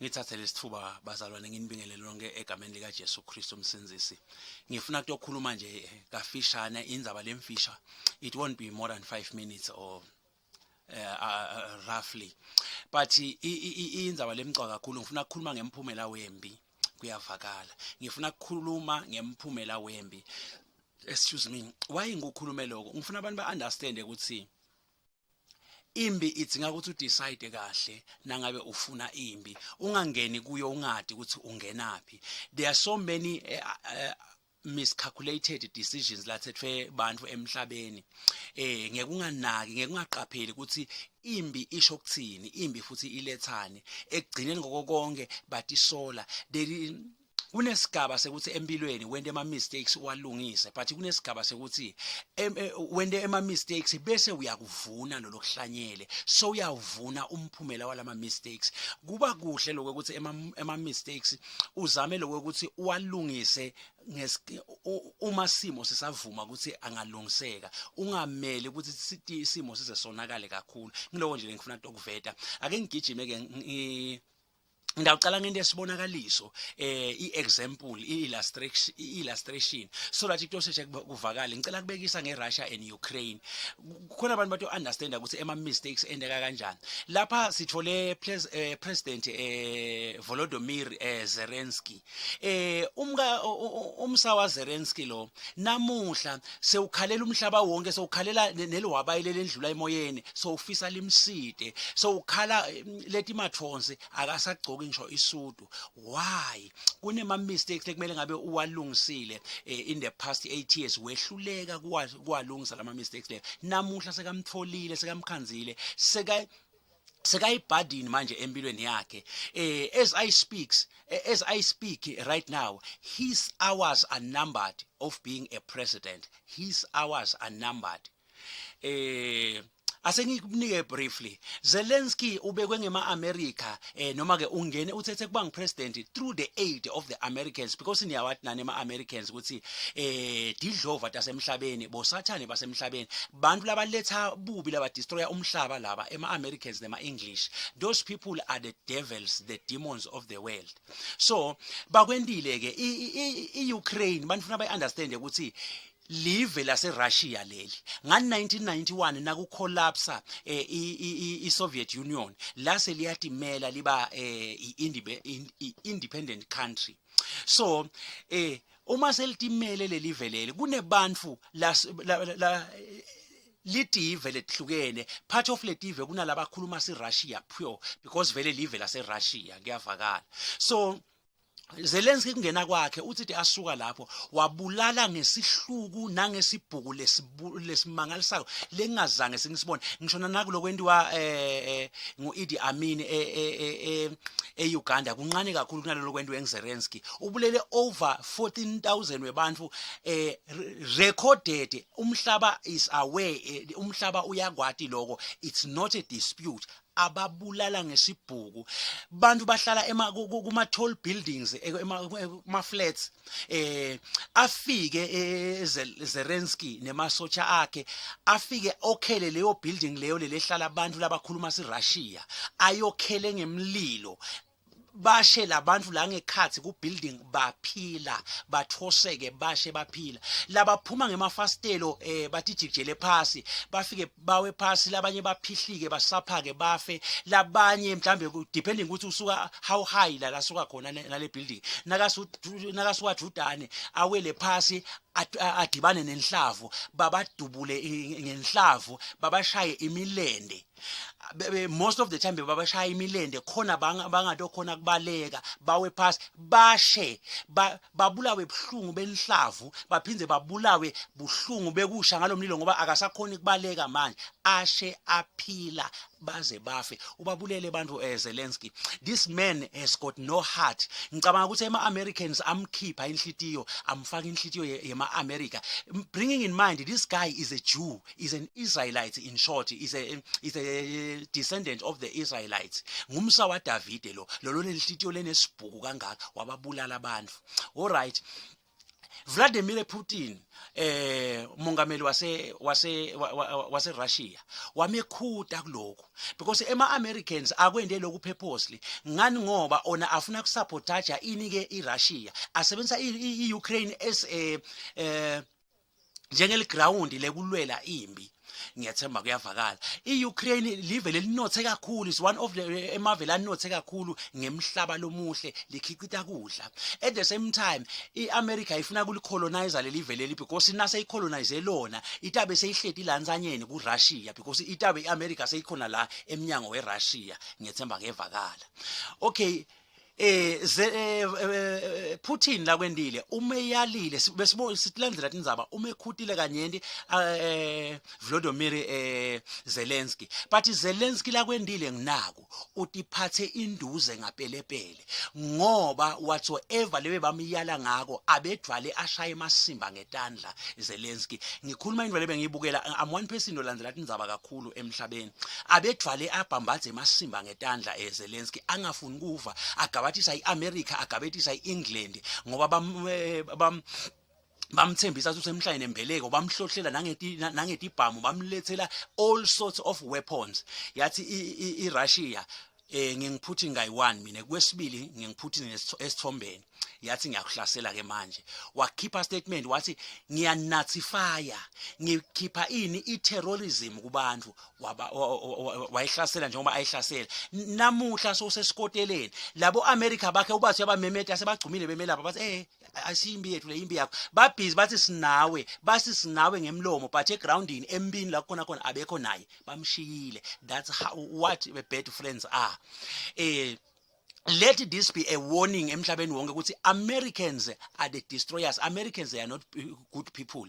Ngithathe lesithuba bazalwane nginibingelele lonke egameni lika Jesu Kristu umsindzisi. Ngifuna kutokhuluma nje kafishane indzaba lemfisha. It won't be more than 5 minutes or roughly. But indzaba lemcwa kakhulu ngifuna ukukhuluma ngemphumela wembi kuyavakala. Ngifuna ukukhuluma ngemphumela wembi. Excuse me. Why ngikukhulume lokho? Ngifuna abantu ba understand ukuthi imbi idzinga ukuthi udecide kahle nangabe ufuna imbi ungangeni kuyo ungadi ukuthi ungenaphi. There are so many miscalculated decisions lathethwe bantu emhlabeni ngekunganaki, ngekungaqapheli ukuthi imbi isho ukuthini, imbi futhi ilethani. Ekugcineni ngoko konke batisola. Kunesigaba sekuthi empilweni wente ama mistakes uwalungise, but kunesigaba sekuthi wente ama mistakes bese uyakuvuna lo lokuhlanyele, so uyawuvuna umphumela walama mistakes. Kuba kuhle lokho ukuthi ema mistakes uzame lokho ukuthi uwalungise uma simo sisavuma ukuthi angalungiseka, ungameli ukuthi isimo size sonakale kakhulu. Ngiloko nje ngifuna ukuveta. Ake ngigijime ke, ngiyaqala ngento esibonakaliso, i-example, i-illustration so that kutosheshe kuvakale. Ngicela kubekisa ngeRussia and Ukraine, khona abantu bato understand ukuthi ema mistakes endeka kanjani. Lapha sithole President Volodymyr Zelensky, umka umsa wa Zelensky lo namuhla sewukhalela umhlaba wonke, sewukhalela neliwabayi lelendlula emoyeni, sewufisa limside, sewukhala leti mathonsi, akasagcoki ngisho isudu. Why? Kunema mistakes ekumele ngabe uwalungisile in the past 8 years, wehluleka kuwalungisa lama mistakes leyo. Namuhla sekamtholile, sekamkhanzile, sekayibhadini manje empilweni yakhe. As I speak right now, his hours are numbered of being a president. His hours are numbered. Asengikunike briefly, Zelensky ubekwe ngema America, noma ke ungene uthethe kuba ngipresident through the aid of the Americans, because niyawathi nani ema Americans ukuthi didlova tasemhlabeni, bosathane basemhlabeni, bantu labaletha bubi, laba destroyer umhlaba laba ema Americans nema English. Those people are the devils, the demons of the world. So bakwentile ke i-Ukraine, banifuna bay understand ukuthi live lase Russia leli nga 1991 nakucollapse i-Soviet Union, lase liyatimela liba i-independent country. So uma selitimele lelive leli, kunebantu la litive letihlukene. Part of letive kunalabakhuluma siRussia pure, because vele live lase Russia kuyavakala. So Zelensky kungena kwakhe uthi asuka lapho wabulala ngesihluku nangesibhuku lesimangalisayo lengazange singisibone ngisho nakulo kwentiwa ngu-Idi Amin e-Uganda, kuncane kakhulu kunalelo kwentiwa engiZelensky. Ubulele over 14,000 webantu, recorded. Umhlaba is aware, umhlaba uyakwati lokho, it's not a dispute. Ababulala ngesibhuku bantu bahlala ema kuma tall buildings, kuma flats. Afike Zelensky nemasotsha akhe, afike okhele leyo building leyo lelehlala abantu labakhuluma siRussia, ayokhele ngemlilo, bashe labantu la ngekhathi ku building baphila, bathoseke, bashe baphila. Labaphuma ngemafastelo batijikijele phasi, bafike bawe phasi, labanye baphihlike, basaphake, bafe. Labanye mhlambe depending ukuthi usuka how high la lasuka khona nale building, nakasuka judane awele phasi, adibane nenhlavu, babadubule ngenhlavu, babashaye imilende. Most of the time babashaya imilende khona bangato khona kubaleka, bawe phasi, bashe, babulawe buhlungu benhlavu, baphindze babulawe buhlungu bekusha ngalomlilo, ngoba akasakhoni kubaleka manje, ashe aphila baze bafe. Ubabulele abantu Zelensky. This man has got no heart. Ngicabanga ukuthi ema Americans amkhipha inhlitiyo, amfaka inhlitiyo yema America, bringing in mind this guy is a Jew, is an Israelite, in short is a descendant of the Israelites, ngumsa waDavide lo lolo nenhlitiyo lenesibhuku kangaka, wababulala abantu. All right. Vladimir Putin mongameli wase Russia wamekhuta kuloko because ema Americans akwende lokhu purposely ngani ngoba ona afuna kusabotage ini ke iRussia asebenzisa iUkraine as a njengeliground lekulwela imbi. Ngiyathemba kuyavakala. I-Ukraine live lelinothe kakhulu, is one of the emave lanothe kakhulu ngemhlaba lomuhle, likhicita kudla. At the same time i-America ifuna kulicolonize leli vele leli, because nase icolonize lona itabe seyihleti lansanyeni ku-Russia, because itabe i-America seyikhona la emnyango we-Russia. Ngiyethemba kuyevakala. Okay, Putin la kwendile umeyalile, besibo sitilandzela tindzaba, umekhutile kanyenti Vladimir Zelensky, but Zelensky la kwendile nginaku utiphathe induze ngapelepele, ngoba whatsoever lebe bamiyala ngako abedvwale ashaye emasimba ngetandla. Zelensky, ngikhuluma into lebe ngiyibukela, I'm one person olandzela tindzaba kakhulu emhlabeni, abedvwale abhambadze emasimba ngetandla Zelensky, angafuni kuva, agabatisa iAmerica, agabetisa iEngland, ngoba bam bamthembisa ukuthi usemhlane nembeleko, bamhlohlela nangetibhamu, bamlethela all sorts of weapons. Yathi iRussia, nginguPutin ngayi-1 mina, kwesibili nginguPutin esithombeni, yathi ngiyakuhlasela ke manje. Wakhipha statement wathi ngiyanotifya, ngikhipha ini i-terrorism kubantu. Waba wayihlasela njengoba ayihlasela namuhla, sosesikoteleni labo America bakhe ubathi uyabamemeta, sebagcumile bemelapha, bathi asiyimbi yethu le, imbi yakho. Babhizi bathi sinawe, basi sinawe ngemlomo, but egroundini empini la khona khona abekho naye, bamshiyile. That's how what the bad friends are. Let this be a warning emhlabeni wonke ukuthi Americans are the destroyers. Americans, they are not good people.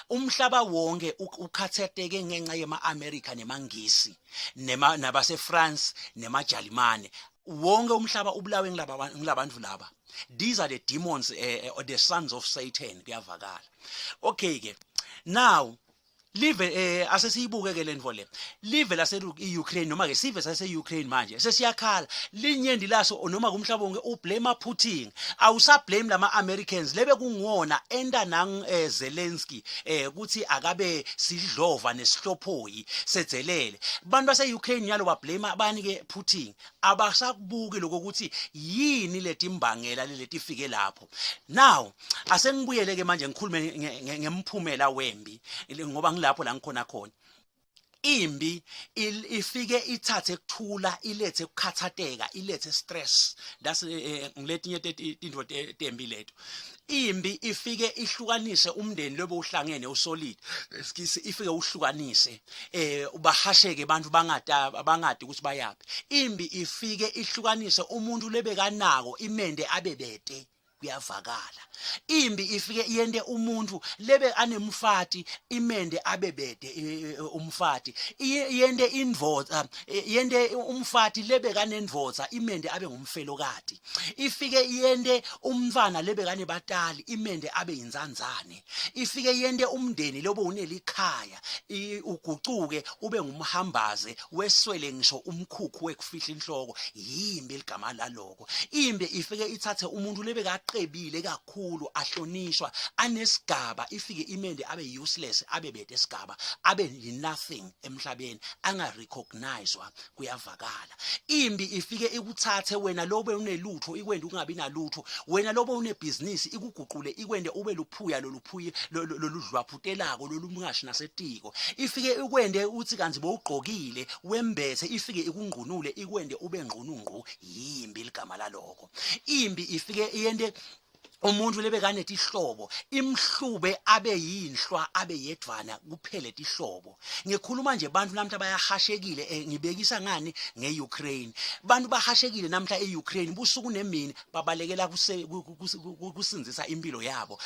Umhlaba wonke ukhathateke ngenxa yema America nemangisi nema nabase France nemaJalimane. Wonke umhlaba ubulawe ngilaba ngilabantu laba. These are the demons, the sons of Satan. Kuyavakala. Okay ke, now live asesiyibuke ke lento le, live lase Ukraine noma ke sive sase Ukraine manje sesiyakhala linyendi laso noma kumhlaba wonke ublame Putin, awusa blame lama Americans lebe kunguwona enda nang Zelensky kuthi akabe sidlova nesihlophoyi sedzelele. Bantu base Ukraine nyalo ba blame abani ke? Putin. Abasakubuki lokho ukuthi yini letimbangela letifike lapho. Now asengibuyele ke manje ngikhulume ngemphumela wembi, ngoba ngilapho la ngikhona khona. Imbi ifike ithathe kuthula, ilethe ukukhathateka, ilethe stress. That's ngiletinye tinto tembi leto. Imbi ifike ihlukanise umndeni lobo uhlangene usolid, ifike uhlukanise, ubahasheke abantu bangada bangadi ukuthi bayapi. Imbi ifike ihlukanise umuntu lebekanako, imende abebete. Kuyavakala. Imbi ifike iyente umuntu lebe anemfati, imende abebede umfati, iyente indvodza, yente umfati lebe kanendvodza, imende abe ngumfelokati. Ifike iyente umntwana lebe kanebatali, imende abe yinzanzane. Ifike yente umndeni lobo unelikhaya ugucuke ube ngumhambaze, weswele ngisho umkhukhu wekufihla inhloko. Yimbi ligama laloko. Imbi ifike ithathe umuntu lebekaqebile kakhulu, ahlonishwa, anesigaba, ifike imende abe useless, abe bede esigaba, abe nothing emhlabeni, angarecognizwa. Kuyavakala. Imbi ifike ikuthathe wena lobe unelutho, ikwende ungabi nalutho. Wena lobe unebhizinisi, ikuguqule, ikwende ube luphuya loluphuyi loludlwaphutelako lolungashi nasetiko. Ifike ikwende uthi kanti bowugqokile wembethe, ifike ikungqunule, ikwende ube ngqunungqu. Yimbi ligama laloko. Imbi ifike iyente umuntu lebekanetihlobo, imhlube abe yinhlwa, abe yedvana, kuphele tihlobo. Ngikhuluma nje bantu namhla bayahashekile. Ngibekisa ngani? Nge-Ukraine. Bantu bahashekile namhla e-Ukraine, busuku nemini babalekela kusindzisa impilo yabo.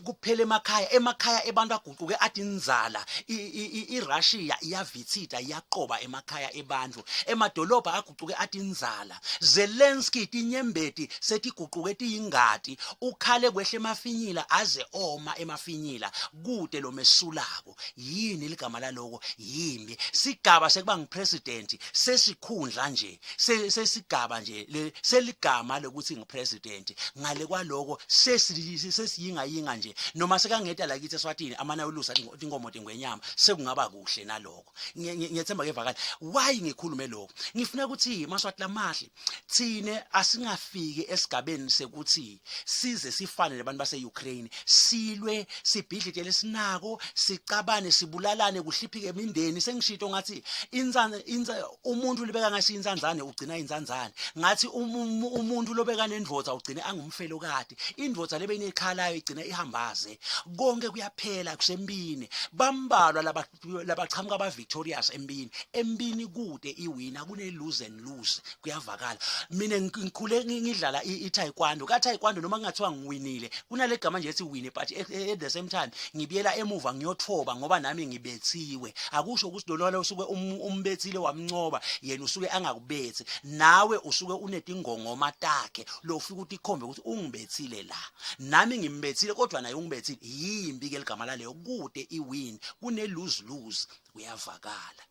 Kuphela emakhaya, emakhaya ebantu aguquke athi inzala. IRussia iyavitsita, iyaqoba emakhaya ebantu, emadolobha aguquke athi inzala. Zelensky tinyembeti setiguquke tiyingadi. ingati ukhale kwehle emafinyila aze oma emafinyila kude lomesulako yini ligama laloko yimbi sigaba sekuba ngipresident sesikhundla nje sesigaba nje seligama lokuthi ngipresident ngale kwaloko sesiyingayinga nje noma sekangeta la kithi eSwatini amana ulusa tinkomo tingwenyama sekungaba kuhle naloko ngiyethemba ke vakala why ngikhulume lokho ngifuna ukuthi maswati lamahle thine asingafiki esigabeni sekuthi size sifane nabantu base-Ukraine silwe sibhidlite lesinako sicabane sibulalane kuhliphike emindeni sengishito ngathi insana umuntu libeka ngathi insanzane ugcina insanzane ngathi umuntu lobeka nendvodza ugcine angumfelokati indvodza lebe inekhalayo igcina ihambaze konke kuyaphela kusempini bambalwa laba labaqhamuka ba victorious empini empini kude iwina kune lose and lose kuyavakala mina ngikhule ngidlala i taekwondo ka taekwondo noma kungathiwa ngiwinile kunale gama nje ethi wine but at the same time ngibuyela emuva ngiyothoba ngoba nami ngibethiwe akusho ukuthi lona usuke um, umbethile wamncoba yena usuke angakubethi nawe usuke unetingongoma takhe lo ufika ukuthi ikhombe ukuthi ungibethile la nami ngimbethile kodwa naye ungibethile yimbi ke ligama laleyo kude iwin kune lose lose kuyavakala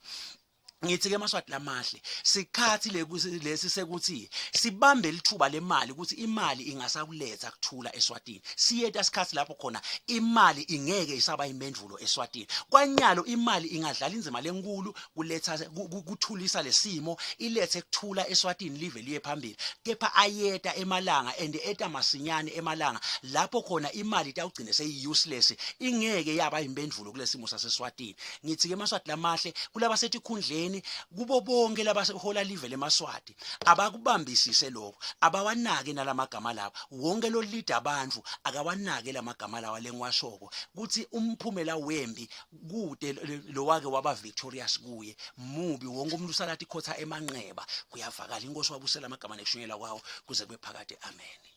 ngithi ke maswati lamahle sikhathi lesi sekuthi sibambe lithuba lemali ukuthi imali ingasakuletha kuthula eSwatini siyeta sikhathi lapho khona imali ingeke isaba impendulo eSwatini kwanyalo imali ingadlala inzima lenkulu kuletha kuthulisa lesimo ilethe kuthula eSwatini live liye phambili kepha ayeta emalanga and eta masinyane emalanga lapho khona imali itawugcine seyi useless ingeke yaba impendulo kulesimo saseSwatini ngithi ke emaswati lamahle kulaba setikhundleni kubo bonke labahola live lemaswati abakubambisise lokho abawanake nalamagama lawa wonke lo leader abantu akawanake lamagama lawa lengiwashoko kuthi umphumela wembi kude lowake waba victorious kuye mubi wonke umuntu usalathi ikhotha emanqeba kuyavakala inkosi wabusela amagama nekushunyelwa kwawo kuze kube phakade amen.